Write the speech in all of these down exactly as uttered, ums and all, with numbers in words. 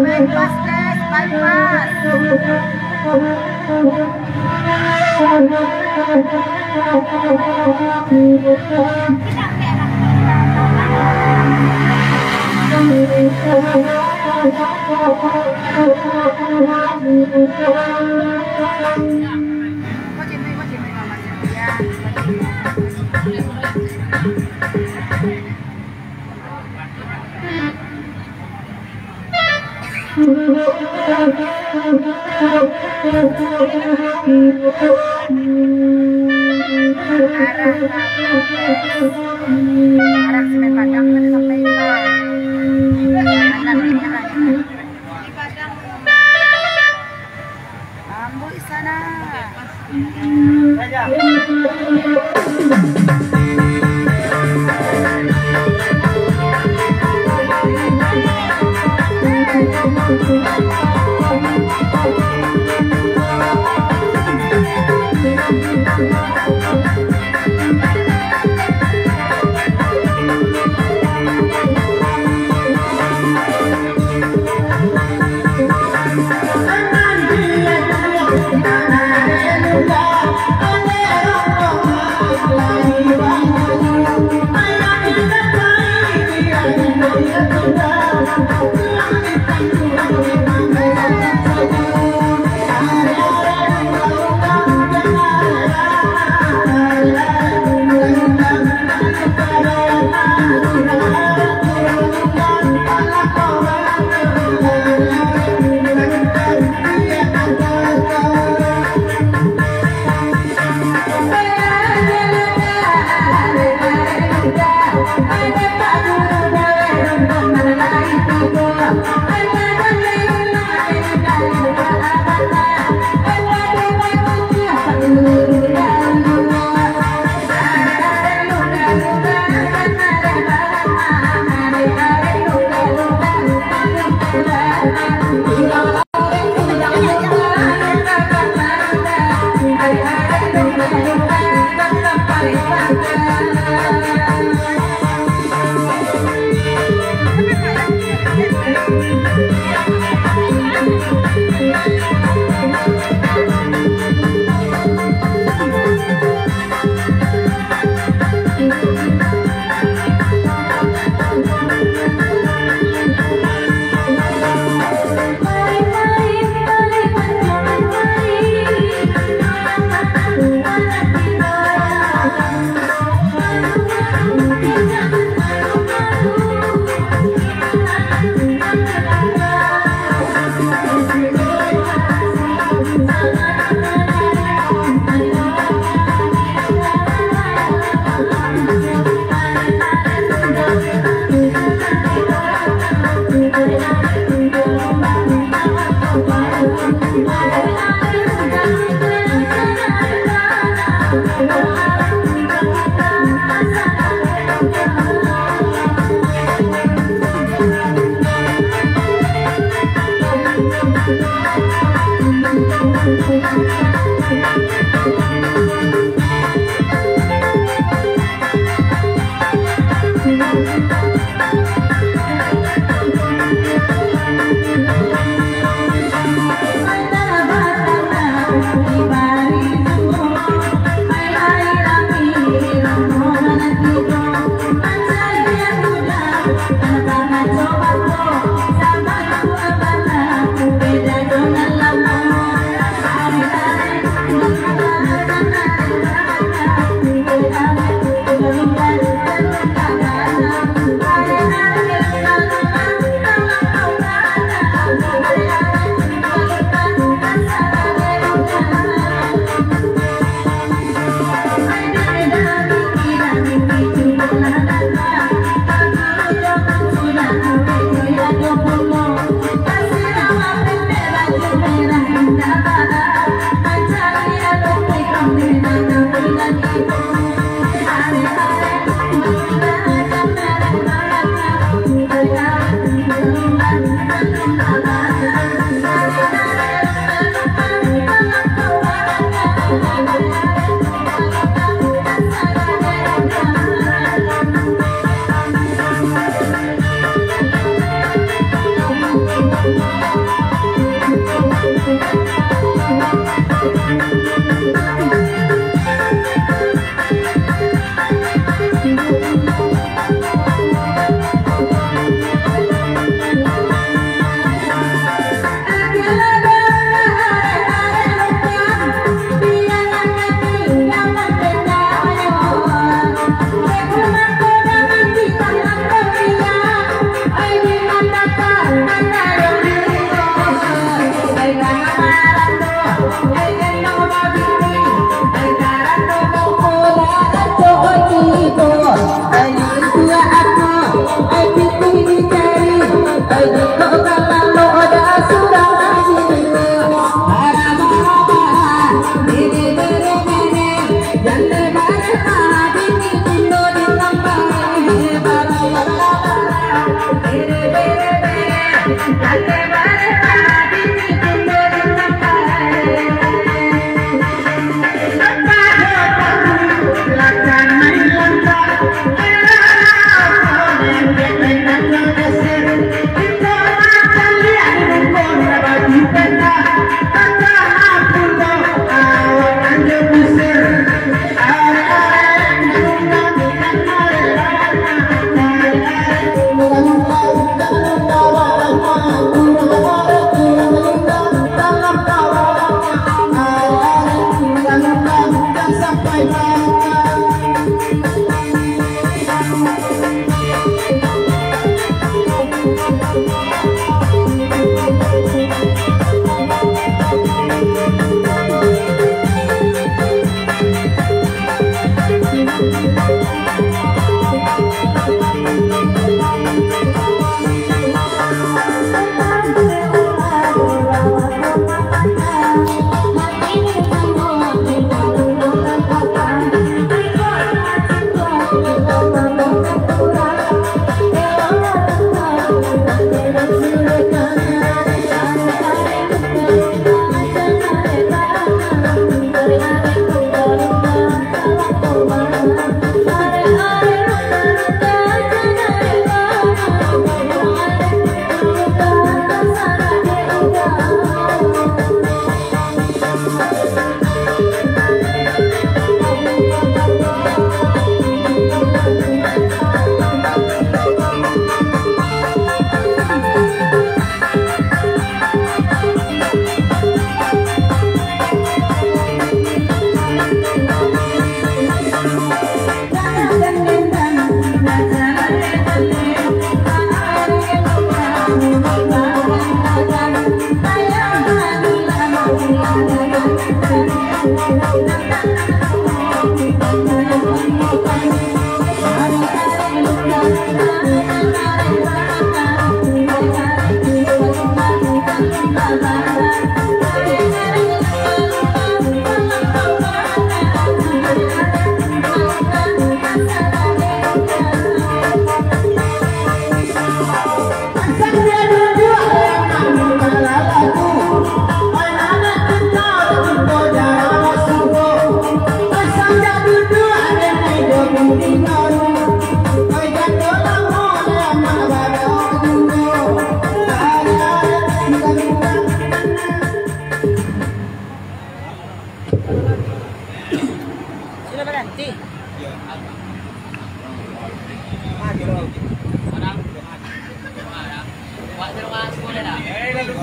Bypass, guys, bypass. Arah Semen Padang kan sampai. Ambo di sana.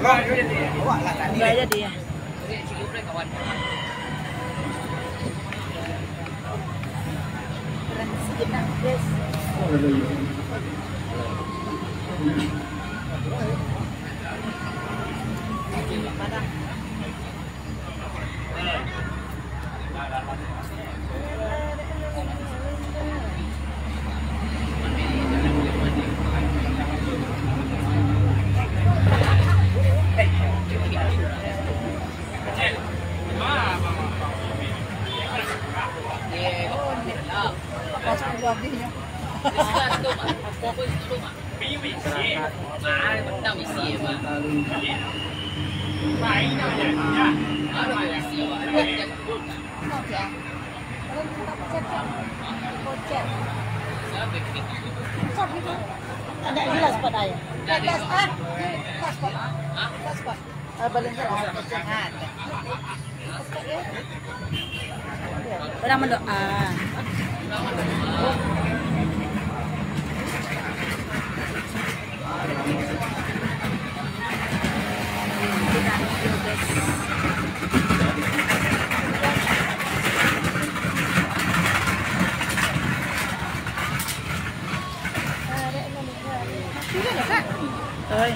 Enggak jadi ya. Keren sejenak, guys. Ada jelas pada ayah. Jelas, ah. Jelas, Pak. Jelas, Pak. Ah, paling jelas. Ah, ada. Orang mendoa. Oi.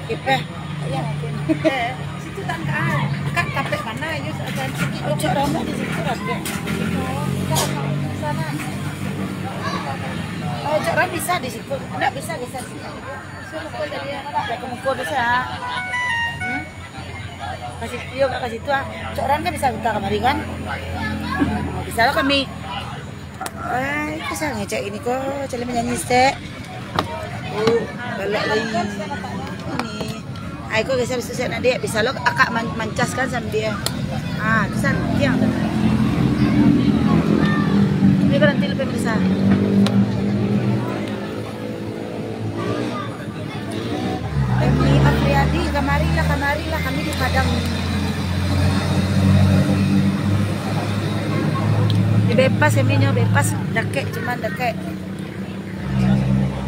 Kipeh. Situ tangga. Kak, tapek mana, Yus? Ada sikit. Cok rambut di situ, Raden. Sana. Oh, cok rambut bisa di situ. Enggak bisa, bisa. Suruh kau jadi apa? Pakai muka bisa. Hmm? Kasih, iyo, Kak, kasih tu ah. Cok Ran kan bisa minta kamari kan? Oh, bisa lah kami. Ai, kok sangaik cak ini ko, cari manyanyi sek. Oh, galak lai. Ini. Ai, ko geser susu nak, Dek. Bisa lo akak man-, mancas kan sama dia. Ah, tu san, tiang tu. Ini kan nanti lebih besar. Emi Afriadi, kamarilah, kamarilah, kami di Padang. Bebas, Emi nyo bebas, dakek, cuman dakek.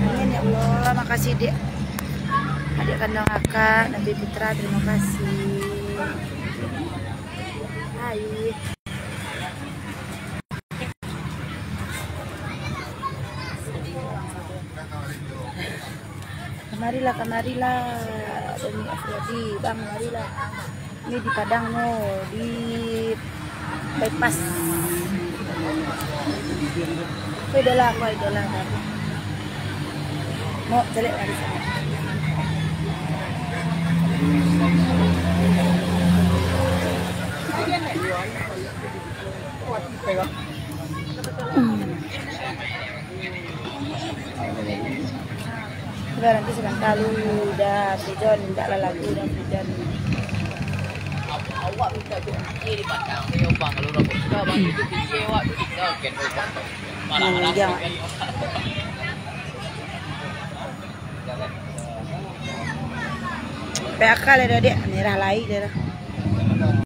Amin, ya Allah, makasih, Dek. Adik kandung akak, Nabi Putra, terima kasih. Hai. Kamarilah, kamarilah, Umi Afriadi, Bang, kamarilah. Ini di Padang no, di Bypass. Ko idola, ko idola, Bang. Mau caliak lagi sana. Hmm. Udah, nanti sebentar lu, udah, Pijon, minta lah lagu, udah, Pijon. Awak minta tu, dia di Padang, dia, Bang, kalau orang suka, Bang, itu dia, awak tu, dia, kan, Bang. Malah, hmm, malah, iya. P A K lah dia, dia. Merah lai dia dah.